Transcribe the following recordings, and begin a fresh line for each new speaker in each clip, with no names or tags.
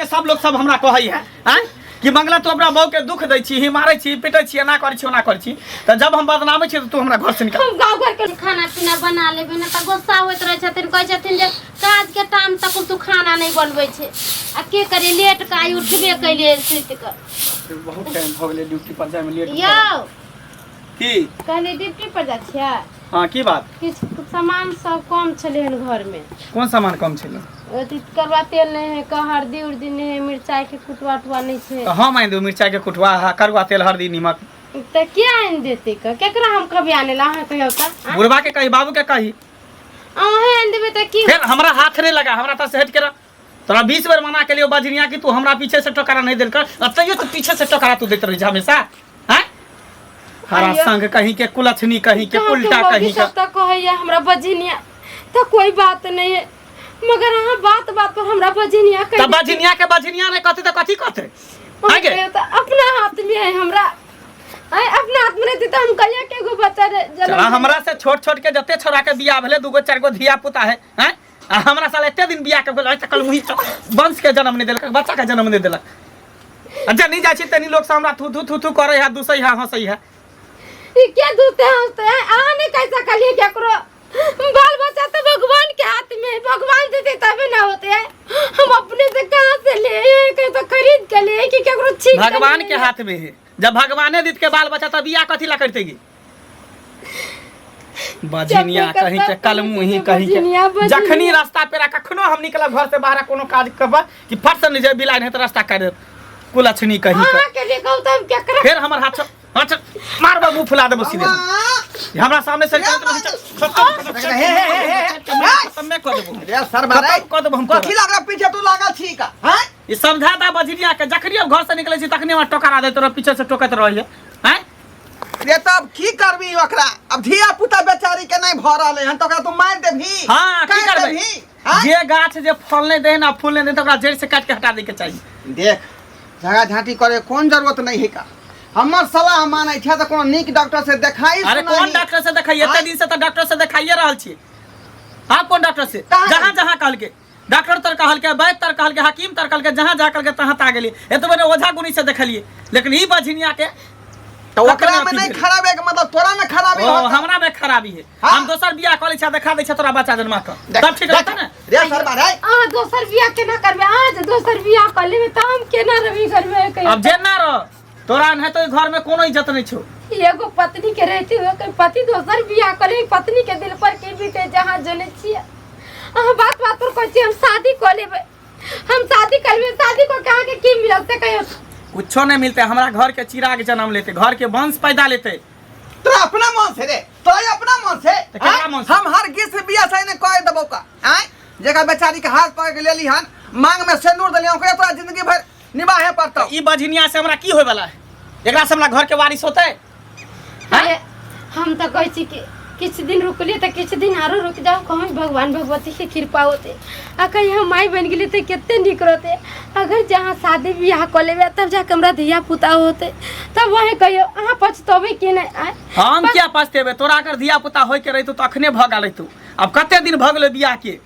के सब लोग सब हमरा कहै है आँय कि मंगला तू अपना बहू के दुख दै छी ही मारै छी पिटै छी एना करै छी ओना करै छी तऽ जब हम बदनामै छी तऽ तू हमरा घर से निकाल।
हम गाँव घर के खाना पीना बना लेबै ने तऽ गुस्सा होइत रहै छथिन, कहै छथिन जे काज के टाइम तक तू खाना नहि बनबै छै। आ के करियै, लेट के आइ उठबे कैलियै सुति कऽ।
बहुत टाइम भऽ गेलै ड्यूटी पर जाय में लेट।
यौ
की
कहलियै ड्यूटी पर जाइ छियै?
हाँ, की बात?
किछु सामान सब कम छलै हन घर में।
कोन सामान कम छलै?
अथी करुआ तेल नहि है, हरदी उर्दी नहि है, मिरचाई के कुटुआ उटुआ नहि छै।
तऽ हम आनि देब मिरचाई के कुटुआ, हा, करुआ तेल, हरदी, नीमक।
तऽ के आनि देतै? केकरा हम कहबै आनै ला, अहाँ कहियौ तऽ? आँय?
बुढ़बा के कही, बाबू के कही।
अहें आनि देबै तऽ की?
फेर हमरा हाथ नहीं लगा, हमरा तरफ से हट के रह। तोरा 20 बेर मना के लियो बजनिया कि तू हमरा पीछे से टोकरा नहीं देल कर, आ तैयो तो पीछे से टोकरा तू देत रही हमेशा। हैं हरा
आइयो।
संग कहीं के कुलछनी कहीं के
गाँव के
उल्टा
मौगी
कहीं का।
सब तऽ कहैया हमरा बजनिया तऽ कोई बात नहीं है, मगर अहाँ बात बात पर हमरा बजनिया कहि
तऽ बजनिया के बजनिया नहीं कहते तऽ कथी कहते?
अहाँ
आगे।
कहियौ तऽ अपना हाथ में है हमरा, आँय, अपना हाथ में रहती तऽ हम कहिया के एगो बच्चा जनम
चला
देबै।
हमरा से छोट छोट के जते छोरा के बियाह भेले, दूगो चार गो धिया पुता है, हैं? आ हमरा साल एते दिन बियाह के भेल, आइ तक मुही वंश के जन्म नहीं देलक, बच्चा के जन्म नहीं देलक। आ जनी जाइ छी तनी लोग सब हमरा थू थू थू थू करे है, दुसै है, हंसै है।
ई के दूते हंसते हैं? अहाँ नहीं कह सकलिए केकरो बाल बच्चा तो भगवान के हाथ में है, भगवान देते तबे ना होते हैं। हम अपने से कहाँ से ले आए, कहीं तो खरीद के ले आए कि केकरो छीन के
भगवान
ले
के
आए।
हाथ में है, जब भगवाने दीत के बाल बच्चा तब बियाह कथी ला करतेगी? बजनिया
जब
कहीं के
तक
कलमुही कहीं के
बजनिया, बजनिया।
जखनी रास्ता पेरा कखनो हम निकलब घर से बाहर कोनो काज करब कि फट से नहीं जाए बिलाई नहीं तो रास्ता काट देत कुलक्षणी कहीं के।
अहाँ के लिए कहू तऽ हम केकरा
फेर हमर हाथ हाथ मारब मुंह फुला देबो सीधे हमरा सामने से
हे, हे, हे, हे,
खत्म कऽ देबो।
रे सर मारे
खत्म कऽ देबो हम तोरा।
कथी लागल पीछे तू लागल छी का हैं?
ई समझा दा बजरिया के, जखनी हम घर से निकले छी तखनी हमरा टोकरा दैत रह, पीछे से टोकैत रहैए हैं।
रे तब की करबी ओकरा? अब धिया पुता बेचारी के नहीं भऽ रहलै हन तऽ ओकरा तू मारि देबही?
हाँ, की
काटि
करबै?
देबही? हैं?
जे गाछ जे फल नहीं दे ना फूल नहीं दे तो ओकरा जड़ से काट के हटा दे के चाहिए।
देख, झगड़ा झांटी करे कोन जरूरत नहीं है का। हमर सलाह मानै छै तऽ कोनो नीक डॉक्टर से देखाई।
अरे कोन डॉक्टर से देखाई? एते दिन से तो डॉक्टर से देखाइए रहल छी। हाँ, कोन डॉक्टर से?
कहाँ?
जहाँ जहाँ कहल के डॉक्टर तर कहल के, वैद्य तर कहल के, हकीम तर कहल के, जहाँ जहाँ कहल के तहाँ ता गेली। एतबे ने ओझा गुनी से देखलिए, लेकिन ई बझिनिया के
तऽ ओकरा में
अथी
नहीं
भेलै।
खराबी के मतलब तोरा में खराबी
ओ
होतौ।
हमरा में खराबी है।
हाँ।
हम दोसर बियाह कऽ लै छी आ देखा दै छै तोरा बच्चा जन्मा कऽ,
देख,
तब ठीक
देख,
रहतै ने?
रे सरबा रे,
अहाँ दोसर बियाह केना करबै? अहाँ जे दोसर बियाह कऽ लेबै तऽ हम केना रहबै घरमे कहियो?
अब जेना रह, तोरा नहि तो घर में कोनो इज्जत नहीं छौ।
एगो पत्नी के रहते हुए कोई पति दोसर बियाह करे, पत्नी के दिल पर के बीते जहाँ जने छियै। अहाँ बात बात पर कहै छियै हम शादी कऽ लेबै, हम शादी कर लेबै। शादी कऽ के अहाँके की मिलत से कहियौ?
कुछो नहीं मिलते हमरा। घर के चिराग जन्म लेते, घर के वंश पैदा लेते।
तोरा अपना मन से रे, तोरा अपना मन से?
तऽ केकरा
आँय?
मन से?
हम हर गीत से बियाह से ने कह देबौ का आँय, जेकरा बेचारी के हाथ पकड़ के लेली हन, मांग में सिंदूर देली, ओकरे तोरा जिंदगी भर निभाहे पड़तौ।
ई बझिनिया से हमरा की होय वाला है? एकरा से हमरा घर के वारिस होते?
अरे हम तऽ कहै छी कि किछु दिन रुकलियै तऽ किछु दिन आरो रुकि जाउ, कहीं भगवान भगवती के कृपा होते आ कहीं हम माय बनि गेली तऽ कते नीक रहते। अगर जहाँ शादी बियाह कऽ लेबै तब जाके हमरा धिया पुता होते, तब वही कहियौ अहाँ पछतेबै कि नहि? आँय?
हम क्या पछतेबै? तोरा अगर धिया पुता होय के रहितौ तऽ अखने भऽ गेल रहितौ। अब कते दिन भऽ गेलै बियाह के?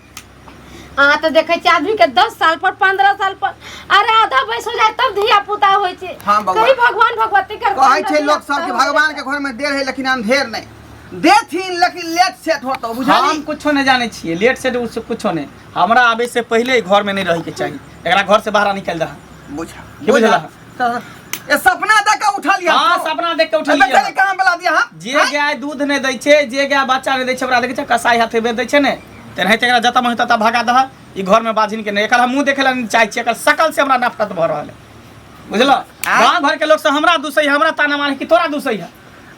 अहाँ तऽ देखै छियै आदमी के 10 साल पर, 15 साल पर, अरे आधा वयस हो जाए तब धिया पुता होइ छै।
हाँ, बौआ।
कहीं भगवान भगवती कर
कहै छै लोक सब कि भगवान के घर में देर है लेकिन अंधेर नहीं। देथिन लेकिन लेट सेट होतो,
हम
बुझली?
कुछो नहीं जाने छियै, लेट सेट उस कुछो नहीं। हमरा आबे से पहले ई घर में नहीं रहे के चाहिए, एकरा घर से बाहर निकाल दहा।
बुझा
की बुझला?
तऽ ये सपना देख के उठल
हाँ, सपना देख के उठलियै।
बेचारी कहाँ बेला दिया हम?
जे गाय दूध नहीं दै छै, जे गाय बच्चा नहीं दै छै, ओकरा देखै छै कसाई हाथे बेच दै छै ने, तेनाहिते एकरा जतऽ मन ततऽ भगा दह। ई घर में बाझिन के नहीं, एकर हम मुँह देखे ला नहीं चाहै छियै। एकर शकल से हमरा नफरत भऽ रहल है, बुझल? गाँव घर के लोग सब हमरा दुसै है, हमरा ताना मारे कि तोरा दुसै है।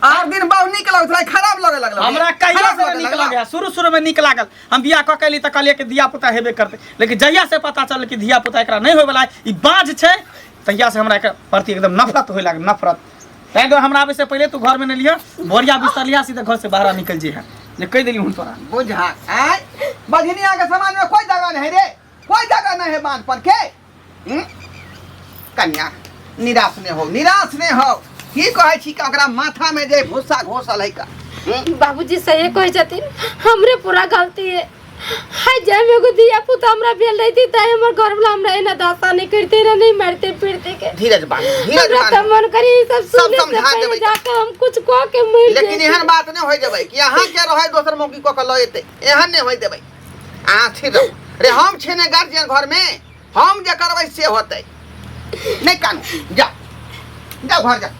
आर दिन बहु नीक लगैत रहे, खराब लगे लगल?
हमरा कहियो
खराब
से
लगे
नीक
लगल।
लगे। शुरू शुरू में नीक लागल। हम बियाह कऽ के एली तऽ कहलियै कि धिया पुता हेबे करतै, लेकिन जहिया से पता चलल कि धिया पुता एकरा नहि होय वाला है, ई बाँझ छै, तहिया से हमरा एकर प्रति एकदम नफरत होय लागल, नफरत। ताहि दुआरे हमरा आबै से पहिले तू घर में नहीं लिह, बोरिया बिस्तर लिहा, सीधे घर से बाहर निकल जइहे, जे कहि देली हुन तोरा।
बुझा आय बझनिया के समाज में कोई जगह नहीं रे, कोई जगह नहीं है बांध पर के। हम्म? कन्या, निराश नहीं हो, निराश नहीं हो। की कहै छी कि ओकरा माथा में जे भूसा घोसल है का, हम्म?
बाबूजी सही कहै छथिन, हमरे पूरा गलती है। हाय जाय में एगो धिया पुता हमरा भेल रहती त हमर घरवाला हमरा एना दशा नहीं करते रहे, नहीं मारते पीटते के।
धीरज बांध, धीरज
हमरा त
बांध।
मन करी ई सब
सब
सुने से
समझा
पहले
देबै।
जाके हम कुछ कह के मर
लेकिन
जैती।
एहन बात नहीं होय देबै कि अहाँ के रहै दोसर मौकी कऽ के लऽ एतै, एहन नहीं होय देबै। अहाँ स्थिर रहू। रे हम छियै ने गार्जियन घर में, हम जे करबै से होतै। नहीं कानू, जा जा घर जा।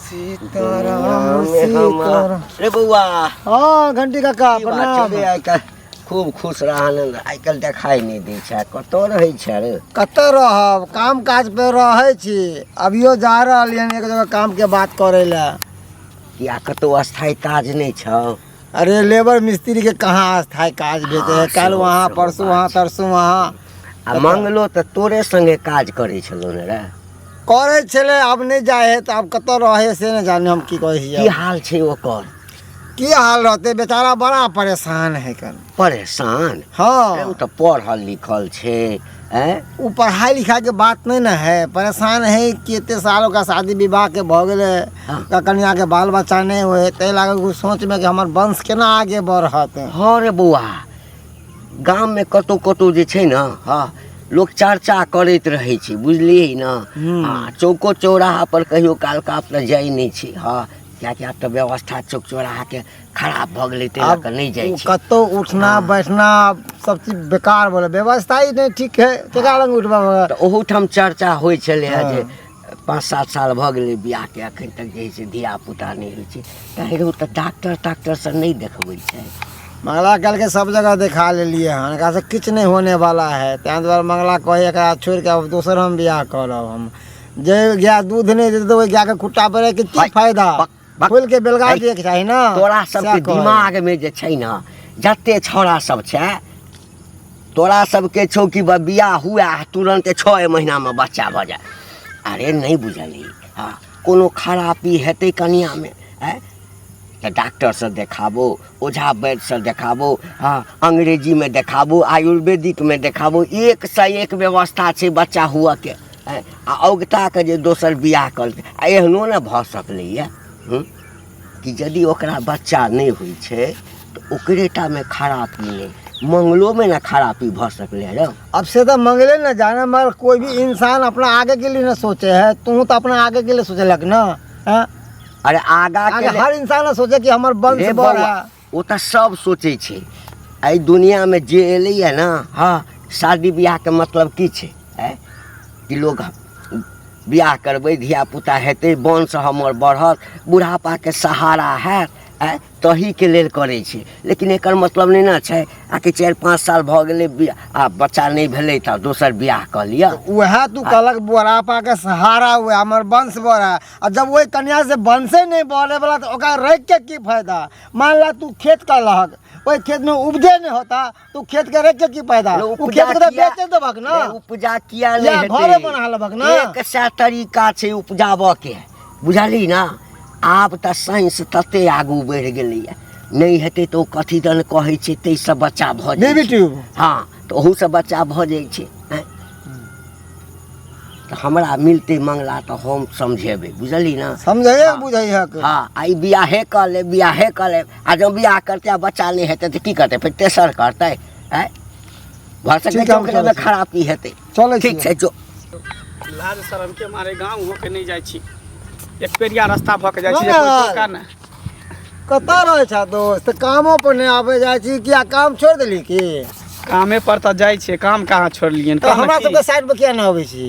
सीताराम सीताराम।
रे बौआ।
हाँ घंटी काका
की बात
प्रणाम।
छौ रे? आइ काल्हि खूब खुश रह, आनंद। आइ काल्हि देखाइ नहि दै छै, कतऽ रहै छै रे?
कतऽ रहब, काम काज पे रहै छी। अभियो जा रहलियन एक जगह काम के बात करे ला।
किया, कतौ अस्थायी काज नहि छौ?
अरे लेबर मिस्त्री के कहाँ अस्थायी काज भेटे है?
हाँ,
कल
सेहो
वहाँ,
सेहो
परसों
बात
वहाँ,
छै।
तरसों वहाँ।
आ मंगलो तऽ तोरे संगे काज करै छलौ ने रे?
करै छलै, आब नहि जाइ है तऽ आब कतऽ रहै से नहि जाने हम की कहै
की
छियै।
हाल छै ओकर?
की हाल रहतै, बेचारा बड़ा परेशान है कन।
परेशान?
हाँ।
ओ तऽ पढ़ल लिखल छै, आँय?
ओ पढ़ाई लिखाई के बात नहीं ना है, परेशान है कि एते साल ओकरा शादी विवाह के भऽ गेलै, ओकरा कनिया के बाल बच्चा नहीं हुए, ताहि लागे ओ सोच में कि हमर वंश केना आगे बढ़त।
हँ रे बौआ, गाममे कतहु कतहु जे छै ने, हँ, लोक चर्चा करैत रहै छै, बुझलियै ने? हँ, चौको चौराहा पर कहियो कालके आब तऽ जाइ नहि छै। हँ, किएकि आब तऽ व्यवस्था चौक चौराहाके खराब भऽ गेलै, ताहि लऽ
आब
कऽ नहि जाइ
ओ
छै।
कतौ उठना बैठना सब चीज बेकार बोले, व्यवस्था ही नहीं ठीक है, केकरा लग उठबा?
तऽ ओहूठाम चर्चा होइ छलै हँ जे 5-7 साल भऽ गेलै बियाहके, एखन तक जे है से धिया पुता नहि होइ छै। तऽ हेरो, तऽ डॉक्टर ताक्टरसँ नहि देखबै छै?
मंगला कल के सब जगह देखा लेलिए हन, एकरा से किछु नहीं होने वाला है। ताहि दुआरे मंगला कहे एकरा छोड़ि के अब दोसर हम बियाह करब। हम जे गाय दूध नहीं देते ओहि गाय के खुट्टा पर रखि के की
हाय,
फायदा?
बक, बक।
खोलि के बेलगा
हाय,
दिएके चाही ना।
तोरा सबके
सएह कहै।
दिमागमे जे छै ने, जते छौड़ा सब छै तोरा सबके छौ कि बियाह हुए आ तुरन्ते 6 महीनामे बच्चा भऽ जाय। अरे नहि बुझलही? हँ, कोनो खरापी हेतै कनियामे, आँय, तऽ डॉक्टरसँ देखाबो, ओझा वैद्यसँ देखाबो, हँ, अंग्रेजीमे देखाबो, आयुर्वेदिकमे देखाबो, एकसँ एक व्यवस्था छै बच्चा हुअके। आँय, आ औगताके जे दोसर बियाह कऽ लेतै, आ एहनो ने भऽ सकलैए कि यदि ओकरा बच्चा नहि होइ छै तऽ ओकरेटामे खरापी नहि, मंगलोमे ने खरापी भऽ सकलै रौ।
अब से तो मंगले न जाने, मगर कोई भी इंसान अपना आगे के लिए न सोचे है। तू तो अपना आगे के लिए सोचलक ना, हाँ?
अरे आगा के
आगे हर इंसान न सोचे कि हमर वंश
रे
बढ़े।
बौआ, ओ तऽ सब सोचै छै। एहि दुनियामे जे एलैए ने, हँ, शादी बियाहके मतलब की छै? आँय, कि लोग बियाह करबै, धियापुता हेतै, वंश हमर बढ़त, बुढ़ापाके सहारा हैत, आँय, तहीके लेल करै छै। लेकिन एकर मतलब नहि ने छै आ कि 4-5 साल भऽ गेलै आ बच्चा नहि भेलै तऽ दोसर बियाह कऽ लिअ।
वएह तू कहलक बुढ़ापा के सहारा हुए, हमर वंश बढ़े, आ जब ओहि कन्या से वंशे नहीं बढ़े वाला तो ओकरा रख के की फायदा? मान ला तू खेत कर लहक, ओहि खेत में उपजे नहीं होता तो खेत के रख के की फायदा?
रे
उ
उपजा
खेत के तो
किया-
बेचे देबक ना।
रे उपजा किया
या
नहि
घरे
हेतै?
बना लेबक ना।
एक सए तरीका छै उपजाबऽ के, बुझलही ना? आब तऽ साइंस तते आगू बढ़ि गेलैया, नहि हेतै तऽ ओ कथी दन कहै छै, ताहिसँ बच्चा भऽ जाइ
बेबी
छै।
ट्यूब।
हँ, तऽ ओहूसँ बच्चा भऽ जाइ छै। आँय, तऽ हमरा मिलतै मंगला तऽ हम समझेबै, बुझलही ना?
समझे।
हाँ।
बुझै हक।
हँ, आ ई बियाहे कऽ ले, बियाहे कऽ ले, आ जँ बियाह करतै आ बच्चा नहि हेतै तऽ की करतै? फेर तेसर करतै? आँय, भऽ सकै
ठीक
छै
है, हम
ओकरेमे
चलै छी।
खरापी हेतै।
चलै
ठीक
छी।
छै, जो।
लाज शरम के मारे गाँव होके नहि जाइ छी, एक पेरिया रास्ता भऽ के जाइ छी जे कोइ
मंगल।
टोका नहि।
कतऽ रहै छ दोस्त? कामो पर नहि आबै जाइ छी, किया काम छोड़ि देली की?
कामे पर तऽ जाइ छियै, काम कहाँ छोड़लियनि?
तऽ हमरा सबके साइड पर किया नहि अबै छी?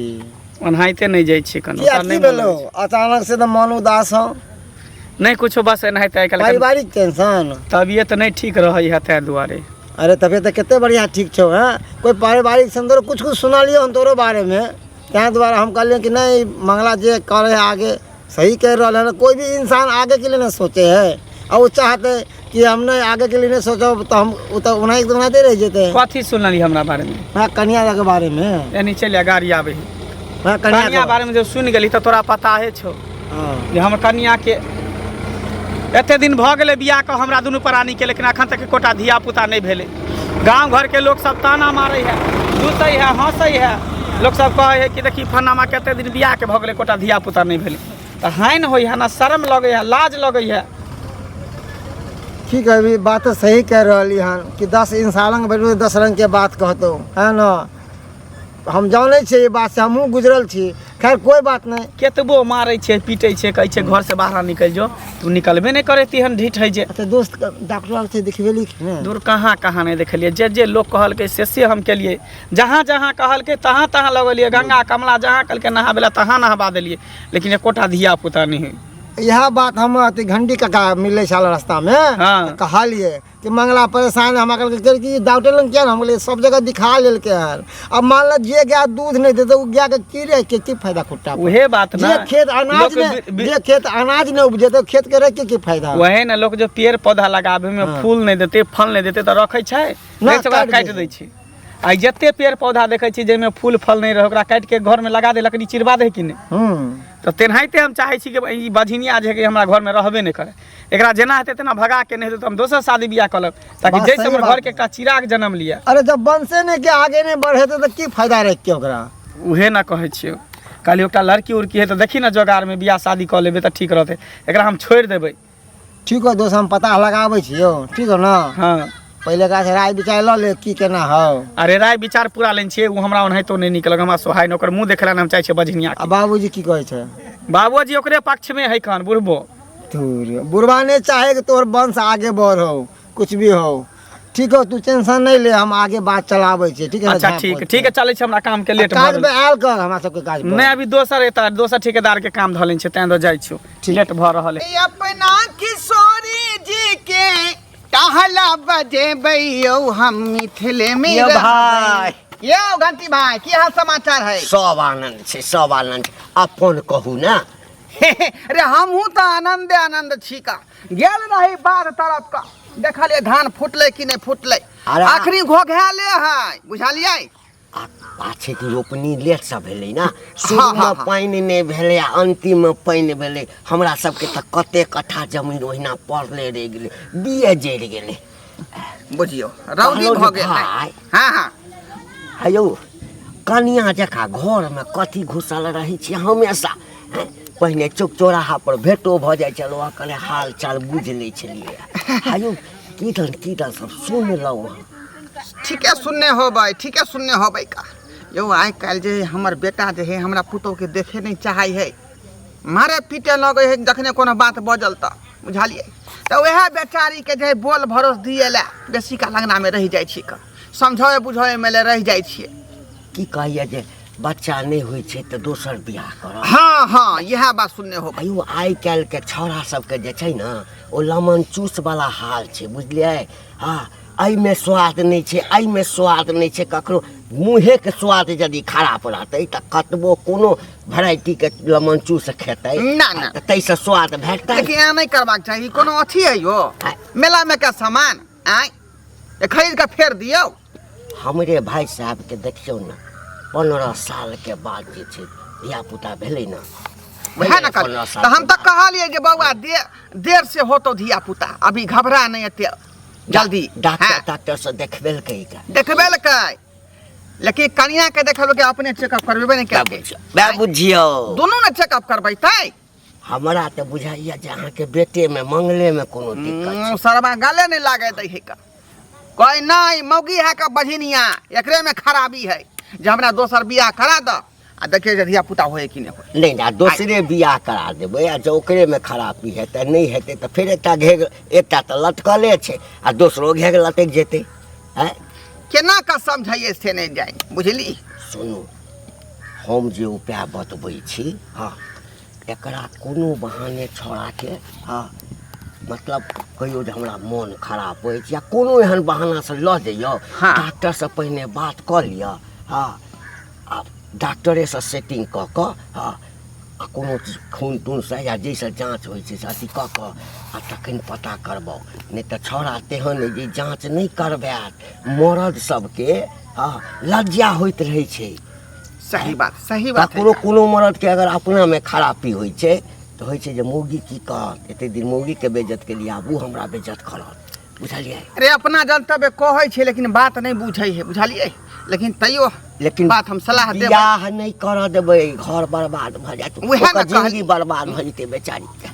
ओनाहिते नहि जाइ छियै कनो।
किया,
ओतऽ
की
नहि
भेलो?
मन लगै
अचानक से तऽ मन उदास हौ।
छै। नहि कुछो, बस एनाहिते आइ काल्हि
पारिवारिक टेंशन?
तबियत नहि ठीक रहै है ताहि दुआरे।
अरे तबियत तऽ कते बढ़िआँ ठीक छौ। हँ, कोइ पारिवारिक संदर्भ कुछ कुछ सुनलियौ हम तोरो बारेमे, ताहि दुआरे हम कहलियै कि नहि, मंगला जे करे है आगे सही कहि रहल है। कोई भी इंसान आगे के लिए ना सोचे है, आ ओ चाहते कि हम नहीं आगे के लिए नहीं सोचब तऽ हम ओ तऽ ओनाही तऽ ओनाहिते रहि जेतै।
कथी सुनलियै हमरा बारेमे?
हाँ, कनिया के बारेमे।
एनी चलि आ, गाड़ी आबै है।
हाँ, कनिया
कनिया
के
बारेमे जब सुनि गेली तऽ तोरा पता है छौ जे हमर कनियाके एते दिन भऽ गेलै बियाह कऽ हमरा दुनू प्राणीके, लेकिन अखन तक एकोटा धिया पुता नहि भेलै। गाँव घरके लोक सब ताना मारै है, दूसै है, हँसै है। लोक सब कहै है कि देखी फन्नामा कते दिन बियाहके भऽ गेलै, एकोटा धिया पुता नहि भेलै। तऽ हानि होइ है ने, शर्म लगै है, लाज लगै है।
की कहबी, बात तऽ सही कहि रहली हन कि 10 इंसान लग बैठबो 10 रंगके बात कहतौ, है न? हम जानै छियै ई बात से हमहूँ गुजरल छी। खैर कोइ बात नहि।
केतबो मारै छै, पीटै छै, कहै छै घर से बाहर निकलि जो, तू निकलबे नहि करै, तेहन ढीठ है जे।
अच्छा दोस्त, डॉक्टर आर से देखबेली कि नहि?
दूर, कहाँ कहाँ नहि देखलियै। जे जे लोक कहलकै से से हम केलियै, जहाँ जहाँ कहलकै तहाँ तहाँ लगलियै। गंगा कमला जहाँ कहलकै नहाबै लए तहाँ नहबा देलियै, लेकिन एकोटा धिया पुता नहि होइ।
इएह बात हम अथी घंटी काका मिलै छल रास्तामे।
हाँ।
तऽ कहलियै कि मंगला परेशान है। हमरा कहलकै कि डॉक्टर लग किया ने? हम कहलियै सब जगह दिखा लेलकै हन। अब मान लो जे गाय दूध नहि देतै ओ गायके की रखिके की फायदा खुट्टा पर?
उहे बात
जे
ना
खेत अनाज
लोक
नहि जे खेत अनाज नहि उपजेतै खेत के रखिके की फायदा?
वहे ने, लोक जो पेड़ पौधा लगाबे में
हाँ।
फूल नहीं देते, फल नहीं देते तऽ रखै छै
ना,
नहि तऽ ओकरा
काटि
काटि
दै
दै छै। आ जते पेड़ पौधा देखै छी जाहिमे फूल फल नहि रहै, ओकरा काटि के घर में लगा दे, लकड़ी चिरबा दे कि नहि? तऽ तेनाहिते हम चाहै छी कि ई बझिनिया जे है कि हमरा घरमे रहबे नहि करे। एकरा जेना हेतै तेना भगा के, नहि हेतै तऽ हम दोसर शादी बियाह कऽ लेब, ताकि
बात
जाहिसँ
सही
हमर
बात।
घरके एकटा चिराग जन्म लिअ।
अरे जब वंशे नहि के आगे नहि बढ़ेतै तऽ की फायदा रखि के ओकरा?
उहे ने कहै छियौ, कहलियै एकटा लड़की उड़की है तऽ देखी ने जोगारमे, बियाह शादी कऽ लेबै तऽ ठीक रहतै, एकरा हम छोड़ि देबै।
ठीक हो दोस्त, हम पता लगाबै छियौ, ठीक हो ने?
हाँ।
पहिले एकरा से राय विचार लऽ ले की केना हौ।
अरे राय विचार पूरा लेने छियै, ओ हमरा ओनाहितो नहि नीक लगल, हमरा सोहाय नहि, ओकर मुँह देखला ने हम चाहै छियै बझनिया।
आ बाबूजी की कहै छै?
बाबूजी ओकरे पक्षमे है खान बुढ़बो।
तोर बुढ़बा नहीं चाहे कि तोहर वंश आगे बढ़ो, कुछ भी हो। ठीक हो, तू टेंशन नहीं ले, हम आगे बात चलाबै छियै, ठीक है?
अच्छा ठीक ठीक है, चलै छै, हमरा काम के लेट भऽ
काज
गेल।
पे आयल कर हमरा सबके काज पर।
नहि, अभी दोसर एता दोसर ठेकेदार के काम धऽ लेने छै, तैं दऽ जाइ छियौ, लेट भऽ रहल है।
अपना किशोरी जी के टहला बजेबै यौ, हम मिथिले में
यौ
रहबै।
भाई।
यौ घंटी भाई, की हाल समाचार है?
सब आनंद छै, सब आनंद छै। अपन कहू ने।
अरे हमहूँ तऽ आनंदे आनंद छी का। गेल रही बाध तरफ का, देखलियै धान फुटलै कि नहि फुटलै।
अरे
आखिरी घोघाले है, बुझलियै?
आ पाछेके रोपनी लेटसँ भेलै ने शुरूमे।
हाँ, हाँ।
पानि नहि भेलै आ अन्तिममे पानि भेलै। हमरा सबके तऽ कते कट्ठा जमीन ओहिना पड़ले रहि गेलै, बिये जरि गेलै।
बुझियौ रौदी
कहलहुँ
भऽ
जे
गेल।
भाय।
हँ हँ।
हे यौ, कनिया जकाँ घरमे कथी घुसल रहै छी हमेशा? हैं? पहिने चौक चौराहा पर भेटो भऽ जाइ छलहुँ आ कने हाल चाल बुझि लै छलियै। हे यौ, कीदन कीदन सब सुनलहुँ हँ।
ठीके सुनने होबै, ठीके सुनने होबै का। यौ आइ काल्हि जे हमर बेटा जे है हमरा पुतोहके देखे नहि चाहै है, मारे पीटे लगै है जखने कोनो बात बजल तऽ, बुझलियै? तऽ वएह बेचारीके जे है बोल भरोस दिए लए बेसी काल अङ्गनामे रहि जाइ छी, कऽ समझबै बुझबैमे लए रहि जाइ छियै।
की कहैया जे बच्चा नहि होइ छै तऽ दोसर बियाह करब?
हँ हँ, इएह बात सुनने होबै।
आयौ, आइ काल्हिके छौड़ा सबके जे छै ने ओ लमन चूसवला हाल छै, बुझलियै? हँ, एहिमे स्वाद नहि छै, एहिमे स्वाद नहि छै। ककरो मुँहेके स्वाद यदि खराब रहतै तऽ कतबो कोनो भेराइटीके लमन चूस खेतै
ना, ना।
तऽ ताहिसँ स्वाद भेटतै?
लेकिन एना नहि करबाक चाही। कोनो अथी है यौ मेलामे के सामान आँय खरीद कऽ फेर दियौ?
हमरे भाइ साहबके देखियौ ने, 15 सालके बाद जे छै धियापुता भेलै ने।
वएह ने कहलियै
15 साल
तऽ हम
के
तऽ
बाद।
कहलियै जे बौआ दे देर से होतौ धिया पुता, अभी घबरा नहि एते जल्दी।
डॉक्टर
हाँ,
डॉक्टरसँ देखबेलकै का?
देखबेलकै, लेकिन कनिया के देखलकै, अपने चेकअप करबेबे नहि केलकै।
वएह बुझियौ,
दुनू ने चेकअप करबैतै।
हमरा तऽ बुझाइया जे अहाँके बेटेमे मंगलेमे कोनो दिक्कत छै।
सरबा गले नहि लागे दै है का। कहै नहि, मौगी है का बझिनिया, एकरे में खराबी है जे हमरा दोसर बियाह करा दऽ आ देखिए जे धिया पुता होए कि नहि होए।
नहि नहि, दोसरे बियाह करा देबै आ जँ ओकरेमे खराबी हेतै, नहि हेतै तऽ फेर एकटा घेघ, एकटा तऽ लटकले छै आ दोसरो घेघ लटकि जेतै। आँय,
केना कऽ समझैए से नहि जाय, बुझली?
सुनू, हम जे उपाय बतबै छी, हँ, एकरा कोनो बहाने छौड़ाके, हँ, मतलब कहियौ जे हमरा मोन खराब अछि या कोनो एहन बहानासँ लऽ जइयौ।
हाँ।
डॉक्टरसँ पहिने बात कऽ लिअ, हँ, आ डॉक्टरेसँ सेटिंग कऽ कऽ, हँ, आ कोनो चीज खून तूनसँ या जाहिसँ जाँच होइ छै से अथी कऽ कऽ आ तखन पता करबाउ। नहि तऽ छौड़ा तेहन अइ जे जाँच नहि करबायत। मरद सबके, हँ, लज्जा होइत रहै छै।
सही बात, सही बात है।
ककरो कोनो मरदके अगर अपनामे खरापी होइ छै तऽ होइ छै जे मौगी की कहत, एते दिन मौगीके बेज्जत केलियै, आब ओ हमरा बेज्जत करत, बुझलियै?
अरे अपना जनतबे कहै छै लेकिन बात नहि बुझै है, बुझलियै? लेकिन तैयो
लेकिन
बात हम सलाह देबै।
बियाह नहि करऽ देबै, घर बर्बाद भऽ जायत।
उएह ने
ओकर जिंदगी
कहली।
बर्बाद भऽ जेतै बेचारीके।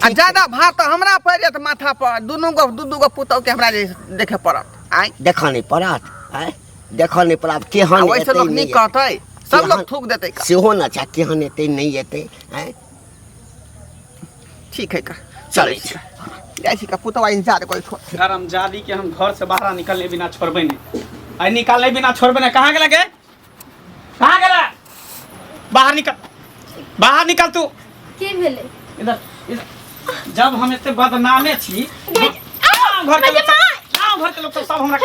आ ज्यादा भार तऽ हमरा पड़ि जायत माथा पर, दुनू गो दू दू गो पुतहु के हमरा जे देखे पड़त। आँय
देखऽ नहि पड़त? आँय देखऽ नहि पड़त? केहन
आ ओहिसँ
एतै,
लोक
नहि
नीक
एतै?
कहतै, सब लोक
केहन-
थूक देतै का।
सेहो ने छै, केहन एतै नहि एतै? आँय
ठीक है का,
चलै छी।
जाइ छी का, पुतहु इंतजार करै छो।
हरामजादी के हम घर से बाहर निकलने बिना छोड़बै नहीं, आई निकालने बिना छोड़बै नहीं। कहाँ गेला गे? कहाँ गेला? बाहर निकल, बाहर निकल तू।
की भेलै?
इधर इधर। जब हम एते बदनामे छी, गाँव घर के लोग सब, गाँव घर के लोग सब, सब हमरा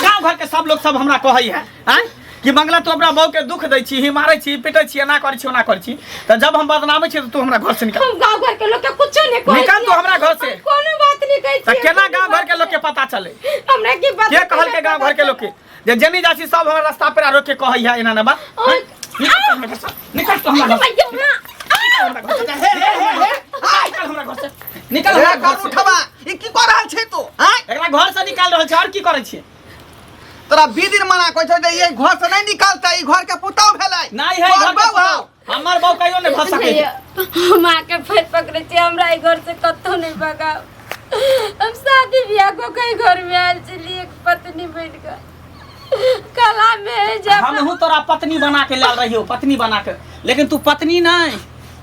गाँव घर के सब लोग सब हमरा कहै है आँय कि मंगला तू अपना बहू के दुख दै छी, ही मारै छी, पिटै छी, एना करै छी, ओना करै छी। तऽ जब हम बदनामे छी तऽ तू हमरा घर से निकल।
हम गांव घर के लोग के कुछो नहीं कहै
निकल तू
छियै।
हमरा घर से।
हम कोनो बात नहीं कहै
तऽ
छियै,
केना
कोनो
गाँव घर
बात
के लोग के
नहीं।
पता चले?
हमरा की पता?
के कहल के गाँव घर के लोग के जे जनी जासी सब हमरा रास्ता पर रोक के कहै है एना ना बा?
और-
निकल तू हमरा घर से, निकल तू हमरा घर से,
भैया,
निकल हमरा घर से, हे हे हे हे, निकल हमरा घर से, निकल
रे
हमरा घर
कानू
से।
उठबा, ई की कऽ रहल छै तू? आँय
एकरा घर से निकाल रहल छै, और की करै छियै?
तोरा 20 दिन मना कहै छौ जे ई घर से नहि निकलतै, ई घर के पुतहु भेलै।
नहीं है
तोहर
घर के
बहू हौ।
पुतहु। हमर बहू कहियो नहीं भऽ सकै
भैया, हम आके फिर पकड़े छी, हमरा ई घर से कतौ नहीं भगाओ। हम शादी ब्याह को कई घर में आयल छली एक पत्नी बन के, कला में है जब
हमहू तोरा पत्नी बना के लाल रहियो, पत्नी बना के, लेकिन तू पत्नी नहीं,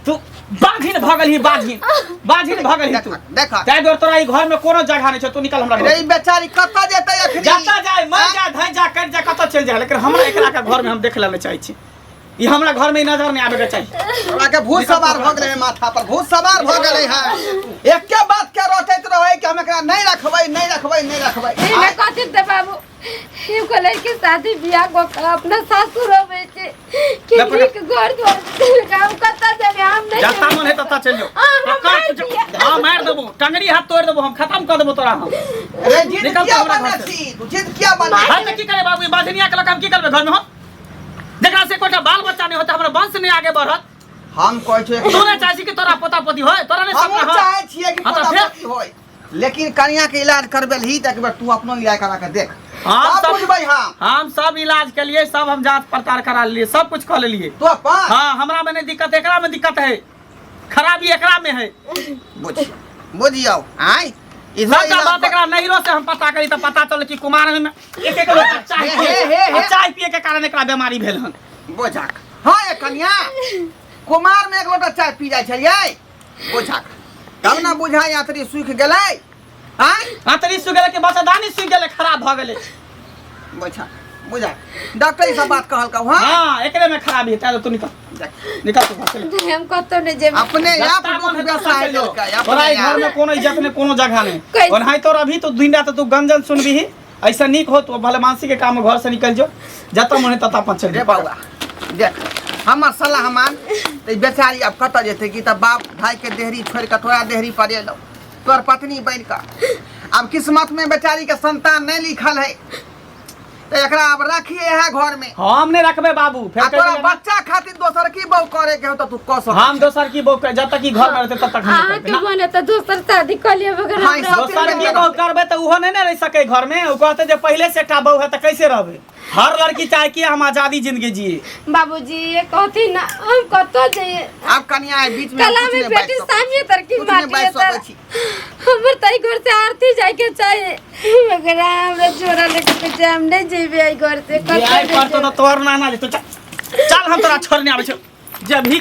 तू बाघिन भऽ गेलही, बाघिन, बाघिन भऽ गेलही तू।
देख,
ताहि दुआरे तोरा ई घर में कोनो जगह नहीं छौ, तू निकल हमरा घर
रे
से।
ई बेचारी कतऽ जेतै अखनी?
जतऽ जाय, मर
आँय?
जा, धरि जा, कटि जा, कतऽ चलि जा, लेकिन हमरा एकरा के घर में हम देख ले चाहै छी। ई हमरा घर में ई नजर नहीं आबे के चाही।
हमरा के भूत सवार भऽ गेलै माथा पर, भूत सवार भऽ गेलै है। एके बात के रटैत रहै कि हम एकरा नहि रखबै, नहि रखबै, नहि रखबै।
एहिमे कथी तऽ बाबू, एगो लड़की शादी बियाह कऽ के अपना सासुर अबै छै कि
ले पकड़।
नीक घर द्वार, हम कतऽ जेबै? हम नहि
जतऽ
जेबै।
मन है ततऽ चलि जाओ।
हाँ, हमरा
पकड़
मारि
तुझे।
दिअ।
हाँ, मारि देबो, टंगरी हाथ तोड़ि देबो, हम खत्म कऽ देबो तोरा हम।
रे जिद
निकल
किया
तो हमरा
बने
घर से।
छी तू? जिद किया बने?
हम तऽ की करे बाबू, ई बाझनिया के लऽ कऽ हम की करबै घर में? हम जकरा से एकोटा बाल बच्चा नहीं होता, हमरा वंश नहीं आगे बढ़त।
हम कहै छियै,
तू नहीं चाहै छी कि तोरा पोता पोती होय? तोरा नहीं
हमहूँ
सपना होय?
चाहै छियै कि
हाँ, तऽ
पोता
फेर?
पोती होय, लेकिन कनिया के इलाज करबेलही तऽ एक बेर तू अपनो इलाज करा के देख,
हम
तब
सब
बुझबै। हम
हम सब इलाज के लिए, सब हम जांच पड़ताल करा लिए, सब कुछ कऽ लेलिए।
तू अपन?
हाँ, हमरा में नहीं दिक्कत, एकरा में दिक्कत है, खराबी एकरा में है।
बुझियौ, बुझियौ। आँय इधर
सबटा
इलाज
बात एकरा नैहरो से हम पता करी तऽ पता चल कि कुमार में एक एक लोटा चाय
हे,
पिए
हे, हे, हे।
आ चाय पिए के कारण एकरा बीमारी भेल हन।
बोझाक हाँ, ये कनिया कुमार में एक लोटा चाय पी जाइ छलियै, बोझाक तब ने बुझा यात्री सूखि गेलै। आँय
आंतरी सूखि गेलै कि बच्चादानी सूखि गेलै, खराब भऽ गेलै।
बोझा बुझा डॉक्टर ई सब बात कहलकौ? हाँ
हाँ, एकरे में खराबी है, तैं तू निकल,
देख।
निकल तू घर से।
नहीं, हम कतौ नहीं जेबै।
अपने आप
जत्ता मन
दुख
है तत्ता
बेसाहि
चलि जो।
देलकै
तोरा
अपने
ई घर
आप।
में कोनो इज्जत नहीं, कोनो जगह नहीं।
कैसे?
ओनाहि तोर अभी तो दिन रात तू गंजन सुनबही। ऐसा नीक हो तो भले मानसी के काम में घर से निकल जो, जतऽ मन है ततऽ अपन चलि
रे
जो।
बौआ देख, हमर सलाह मान तऽ ई बेचारी आब कतऽ जेतै? कि तऽ बाप भाई के देहरी छोड़ि कऽ तोरा देहरी पर एलौ तोहर पत्नी बनि कऽ। आब किस्मत में बेचारी के संतान नहीं लिखल है, तऽ एकरा आब रखिए है घर में।
हम नहीं रखबे बाबू, फेर
आ
कहि
तोरा
देबै ना।
बच्चा खातिर दोसर की बहू करे के हो तऽ तू कऽ सकै
हम
छी।
दोसर की बहू के- जब तक ई घर में रहते तब तक हम नहीं
अहाँके
करबै ना।
मन है तऽ दोसर शादी कऽ लिअ, मगर
हाँ, ई
हमरा
सब
दोसर की बहू करबै तऽ ओहो नहीं ने रहि सकै घर में। ओ कहते जे पहिले से एकटा बहू है तऽ कैसे रहबै? हर लड़की चाहे कि हम आजादी जिंदगी जिए।
बाबूजी ये कहथिन ना, हम कतऽ जइए?
आब कनिया एहि बीच में
कला
कुछ
में
नहि
बेटी
बाजि सकै
सामिए तरकी
कुछ नहि
माटी
बाजि
तर
सकै छी।
हमर तऽ एहि घर से आरती जाय के चाही, मगर हमरा जोड़ा लेके पीछे हम नहीं जेबै एहि घर से, कतऽ
जाय
नहि
पड़तो
जेबै।
तऽ तोहर नाना जेतो। चल चल, हम तोरा छोड़ने आबै छियौ जब भी।